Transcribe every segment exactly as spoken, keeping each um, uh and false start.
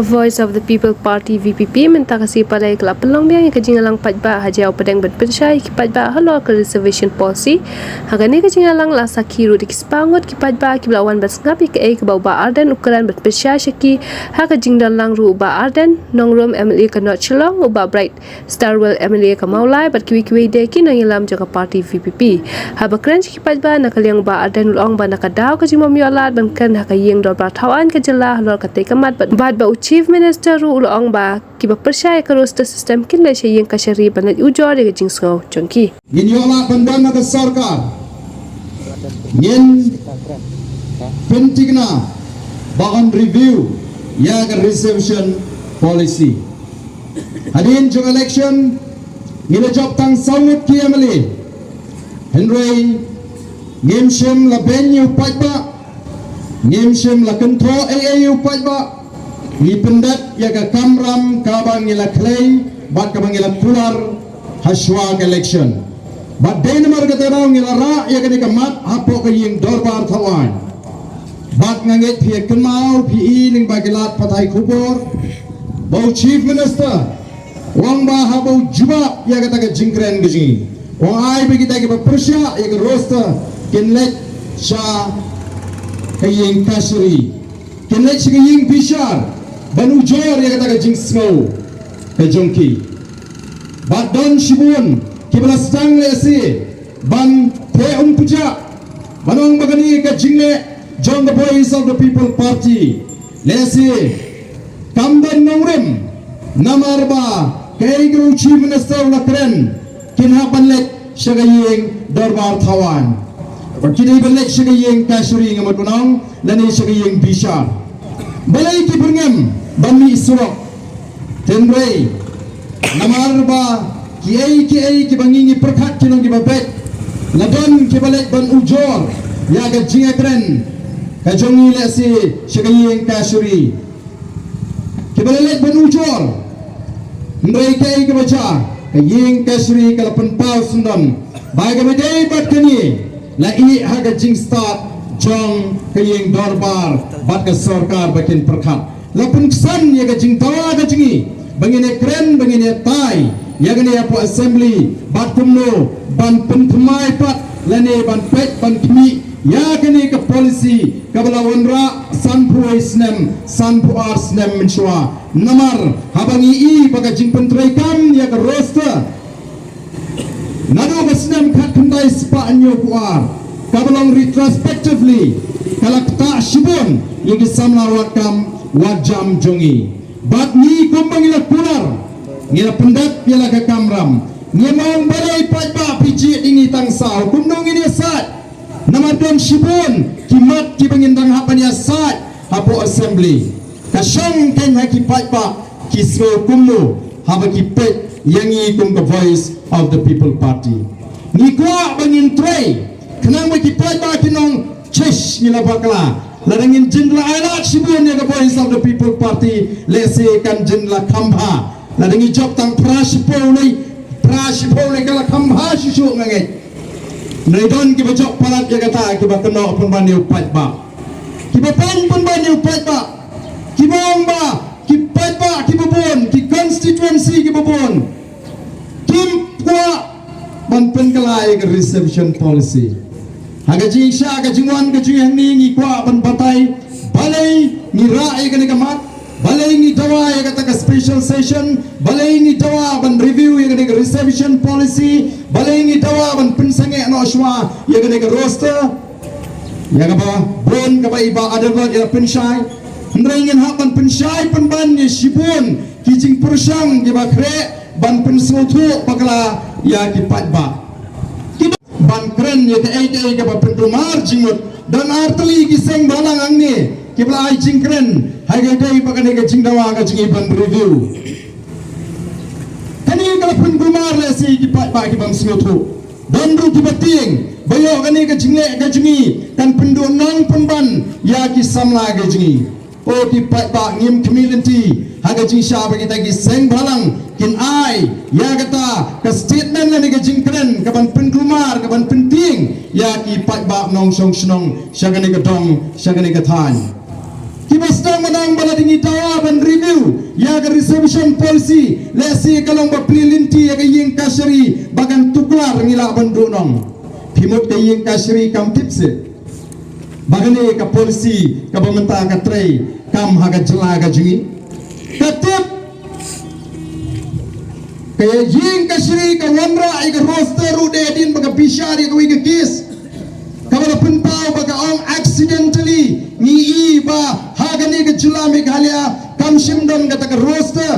Voice of the People Party, V P P, mynta ka sngi Palei ka la pynlong biang ïa ka jingïalang paidbah ha Jaiaw Pdeng ban pynshai ïa ki paidbah halor ka reservation policy. Ha kane ka jingïalang la sakhi ruh da ki spah ngut ki paidbah kiba la wan ban sngap ïa kaei kaba u Bah Ardent u kren ban pynshai sha ki. Ha ka jingdonlang ruh u Bah Ardent Nongrum, M L A ka North Shillong, u Bah Bright Starwell, M L A ka Mawlai, bad kiwei kiwei de ki nongïalam jong ka party V P P. Haba kren sha ki paidbah na ka liang u Bah Ardent u la ong ba na ka daw ka jingbym ïoh lad ban kren ha ka ïing dorbar thawaiñ ka jylla halor katei ka mat bad, bad ba u Chief Minister ruh u la ong ba kiba pyrshah ïa ka roster system kin leit sha ïing kashari ban leit ujor ïa ka jingsngew jong ki. Ngin ïoh lad ban don ha ka sorkar. Ngin pynthikna ba yn review ïa ka reservation policy. Hadien jong election ngi la jop tang saw ngut ki M L A. Hynrei ngim shym la beiñ ïa u paidbah, ngim shym la kynthoh ei ei ïa u paidbah. Ngi pyndep ïa ka kamram kaba ngi la khlei bad kaba ngi la kular ha shuwa ka election. Bad dei namar kata ka daw ngi la rah ïa kane ka mat hapoh ka ïing dorbar thawaiñ. Bad nga ngeit phi ïa kynmaw, phi i lyngba ki lad pathai khubor ba u Chief Minister u ong ba haba u jubab ïa kata ka jingkren ka jong ngi, u ong ai ba kita kiba pyrshah ïa ka roster kin leit sha ka ïing kashari, kin leit sha ka ïing bishar ban ujor ïa kata ka jingsngew ka jong ki. Bad don shibun kiba la sdang lehse ban theh umphniang ban ong ba kane ka jingleh jong ka Voice of the People Party lehse kam don nongrim, namar ba kaei kaba u Chief Minister u la kren kin hap ban leit sha ka ïing dorbar thawaiñ. Ba ki dei ban leit sha ka ïing kashari, nga mut ban ong, lane sha ka ïing bishar. Balei ki byrngem ban mih surok? Hynrei namar ba kiei kiei kiba ngi ngi pyrkhat ki long kiba beit, la don kiba leit ban ujor ïa ka jingïakren ka jong ngi lehse sha ka ïing kashari. Kiba la leit ban ujor. Hynrei kaei kaba jia, ka ïing kashari ka la pynpaw syndon ba kaba dei bad kane la ïeh ha ka jingstad jong ka ïing dorbar bad ka sorkar ba kin pyrkhat. La pynksan ïa ka jingdawa ka jong ngi ba ngin ïakren, ba ngin ïatai ïa kane hapoh assembly, bad kumno ban pynthymmai pat lane ban peit ban khmih ïa kane ka policy kaba la wanrah sanphew wei snem, sanphew ar snem mynshuwa. Namar haba ngi i ba ka jingpyntreikam ïa ka roster naduh ka snem khatkhyndai spah hynñiewphew ar, kaba long retrospectively, ka la ktah shibun ïa ki samla wad kam wad jam jong ngi. Bad ngi kumba ngi la kular, ngi la pyndep ïa la ka kamram. Ngi ong balei paidbah phi jied ïa ngi tang saw, kumno ngin ïasaid? Namar don shibun ki mat kiba ngin dang hap ban ïasaid hapoh assembly. Ka shong keiñ ha ki paidbah ki sngew kumno haba ki peit ïa ngi kum ka Voice of the People Party. Ngi kwah ba ngin trei khnang ba ki paidbah kin ong, shish, ngi la bakla. Lada ngin jin la ailad shibun ïa ka Voice of the People Party, lehse kan jin la kham bha. Lada ngi jop tang phra shiphew lei, phra shiphew lei ka la kham bha shisha, nga ngeit. Hynrei don kiba jop palat ïa kata, kiba kynnoh pynban ïa u paidbah, kiba pyn pynban ïa u paidbah, kiba ong ba ki paidbah kiba bun, ki constituency kiba bun kim kwah ban pynkylla ïa ka reservation policy. Ha ka jingshah ka jingwan ka jingïaid ngi, ngi kwah ban batai balei ngi rah ïa kane ka mat, balei ngi dawa ïa kata ka special session, balei ngi dawa ban review ïa kane ka reservation policy, balei ngi dawa ban pynsangeh noh shuwa ïa kane ka roster. Ïa kaba bun kaba i Bah Adelbert i la pynshai. Hynrei ngin hap ban pynshai pynban ïa shibun ki jingpyrshang kiba khreh ban pynsngewthuh bakla ïa ki paidbah. Kiba ban kren ïa kaei kaei kaba pynkulmar jingmut. Don artylli ki seng bhalang hangne kiba la ai jingkren ha kaba ïadei bad kane ka jingdawa ka jong ngi ban review. Kane ka la pynkulmar lehse ïa ki paidbah ki bym sngewthuh. Don ruh kiba tieng ba ïoh kane ka jingleh ka jong ngi kan pynduhnong pynban ïa ki samla ka jong ngi. O ki paidbah, ngim khmih lynti ha ka jingshah ba kita ki seng bhalang kin ai ïa kata ka statement lane ka jingkren kaban pynkulmar, kaban pyntieng ïa ki paidbah nongshong shnong sha kane ka dong, sha kane ka thaiñ. Kiba sdang mynta ba la dang ïa dawa ban review ïa ka reservation policy, lehse ka long ba plie lynti ïa ka ïing kashari ba kan tuklar, ngi lah ban duh nong. Phi mut ka ïing kashari kam tip seh ba kane ka policy kaba mynta ka trei kam ha ka jylla ka jong ngi? Ka tip. Ka ïing kashari ka wanrah ïa ka roster ruh dei hadien ba ka bishar ïa kawei ka case kaba la pynpaw ba ka ong accidentally, ngi i ba ha kane ka jylla Meghalaya kam shym don kata ka roster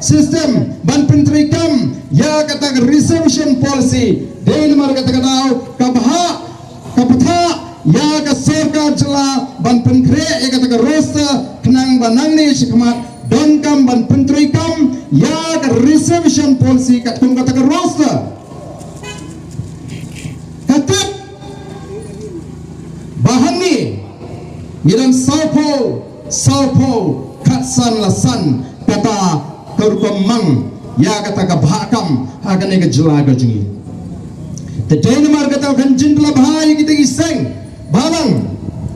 system ban pyntreikam ïa kata ka reservation policy. Dei namar kata ka daw ka bha ka bthah ïa ka sorkar jylla ban pynkhreh ïa kata ka roster khnang ba nangne shakhmat donkam ban pyntreikam ïa ka reservation policy katkum kata ka roster. Ka tip ba hangne ngi don sawphew, sawphew khatsan la san kata ka rukom mang ïa kata ka bhah kam ha kane ka jylla ka jong ngi. Te dei namar kata kan jin la bha ïa kita ki seng bhalang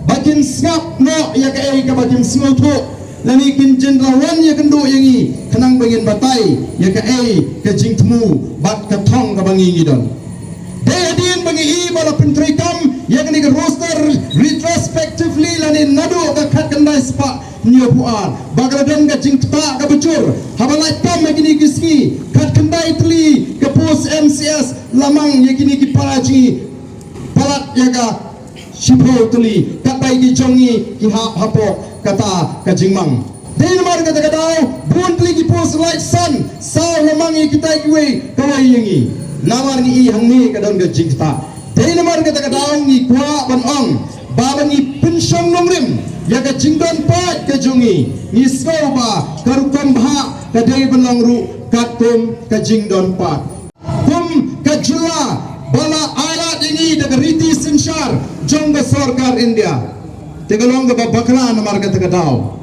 ba kin sngap noh ïa kaei kaba kin sngewthuh, lane kin jin la wan ïa kynduh ïa ngi khnang ba ngin batai ïa kaei ka jingthmu bad ka thong kaba ngi ngi don. Dei hadien ba ngi i ba la pyntreikam ïa kane ka roster retrospectively, lane naduh ka khatkhyndai spah hynñiewphew ar, ba ka la don ka jingktah kaba jur haba lait tam ha kine ki sngi. Khatkhyndai tylli ka post M C S la mang ïa kine ki para jong ngi, palat ïa ka shiphew tylli katba ki jong ngi ki hap hapoh kata ka jingmang. Dei namar kata ka daw bun tylli ki post lait san saw la mang ïa kita kiwei kawei ïa ngi. Namar ngi i hangne ka don ka jingktah. Dei namar kata ka daw ngi kwah ban ong ba ban ngi pynshong nongrim ïa ka jingdon paid ka jong ngi, ngi sngew ba ka rukom bhah ka dei ban long ruh katkum ka jingdon paid. Kum ka jylla ba la ailad ïa ngi da ka riti synshar jong ka sorkar India, te ka long kaba bakla namar kata ka daw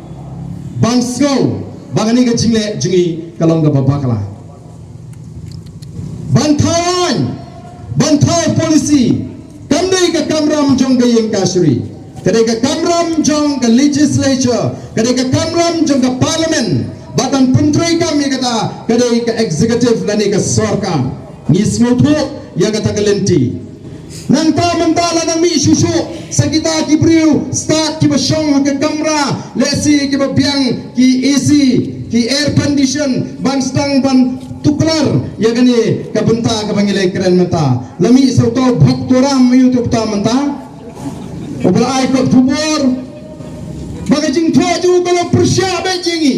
ban sngew ba kane ka jingleh jong ngi ka long kaba bakla. Ban thaw aiñ, ban thaw policy, kam dei ka kamram jong ka ïing kashari. Ka dei ka kamram jong ka legislature, ka dei ka kamram jong ka parliament. Bad ban pyntreikam ïa kata ka dei ka executive lane ka sorkar. Ngi sngewthuh ïa kata ka lynti. Nangta mynta la nang mih shuh shuh sa kita ki briew stad kiba shong ha ka kamra, lehse kiba biang ki A C, ki air condition ban sdang ban tuklar ïa kane ka bynta kaba ngi la kren mynta. La mih sa uta u Bhaktoram, ïa uta mynta uba la ai kot khubor ba ka jingthoh jong u ka long pyrshah beit ïa ngi.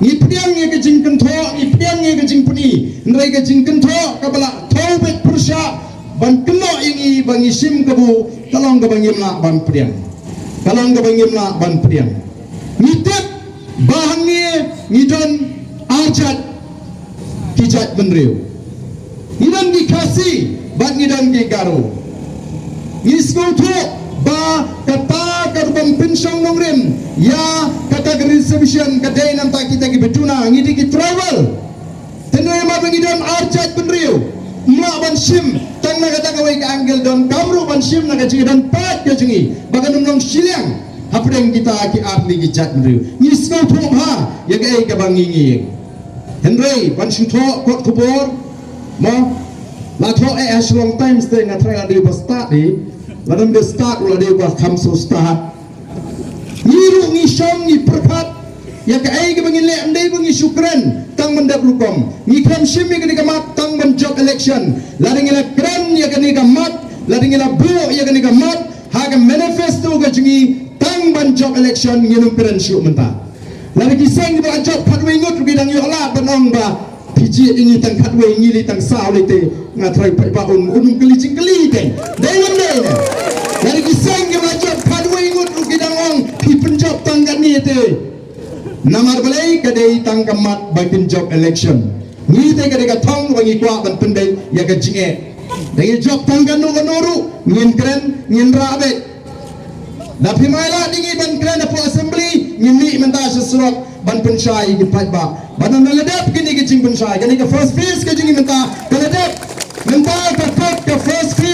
Ngi pdiang ïa ka jingkynthoh, ngi pdiang ïa ka jingpyni, hynrei ka jingkynthoh kaba la thoh beit pyrshah ban kynnoh ïa ngi ba ngi shim kabu, ka long kaba ngim lah ban pdiang. Ka long kaba ngim lah ban pdiang. Ngi tip ba hangne ngi don ar jait ki jaitbynriew. Ngi don ki Khasi bad ngi don ki Garo. Ngi sngewthuh ba kata ka rukom pynshong nongrim ïa kata ka reservation ka dei namar kita kiba duna, ngi dei ki tribal. Te namar ba ngi don ar jaitbynriew, ym lah ban shim tang na kata kawei ka angle, donkam ruh ban shim na ka jingdon paid ka jong ngi ba kan ym long shiliang hapdeng kita ki ar tylli ki jaitbynriew. Ngi sngewthuh bha ïa kaei kaba ngi ngi ïeng. Hynrei ban shu thoh kot khubor, mo, la thoh eh ha Shillong Times te nga tharai la dei ba stad, eh, la dang dei stad, la dei ba kham shu stad. Ngi ruh ngi shong ngi pyrkhat ïa kaei kaba ngin leh, ym dei ba ngi shu kren tang ban dep rukom. Ngi khlem shim ïa kane ka mat tang ban jop election. Lada ngi la kren ïa kane ka mat, lada ngi la buh ïa kane ka mat ha ka manifesto ka jong ngi tang ban jop election, ngin ym kren shuh mynta. Lada ki seng kiba la jop khatwei ngut ruh ki dang ïoh lad ban ong ba phi jied ïa ngi tang khatwei, ngi leit tang saw lei te. Nga tharai paidbah un, un ym kylli jingkylli te. Dei ngam dei ne? Lada ki seng kiba la jop khatwei ngut ruh ki dang ong phi pynjop tang katne te. Namar balei? Ka dei tang ka mat ba kin jop election. Ngi te ka dei ka thong ba ngi kwah ban pyndait ïa ka jingeh. Da ngi jop tang kano kano ruh ngin kren, ngin rah beit. Da phi mai lad ïa ngi ban kren hapoh assembly, ngin mih mynta sha surok ban pynshai ïa ki paidbah. Bad ynda la dep kine ki jingpynshai, kane ka first phase ka jong ngi mynta ka la dep. Mynta ka put ka first phase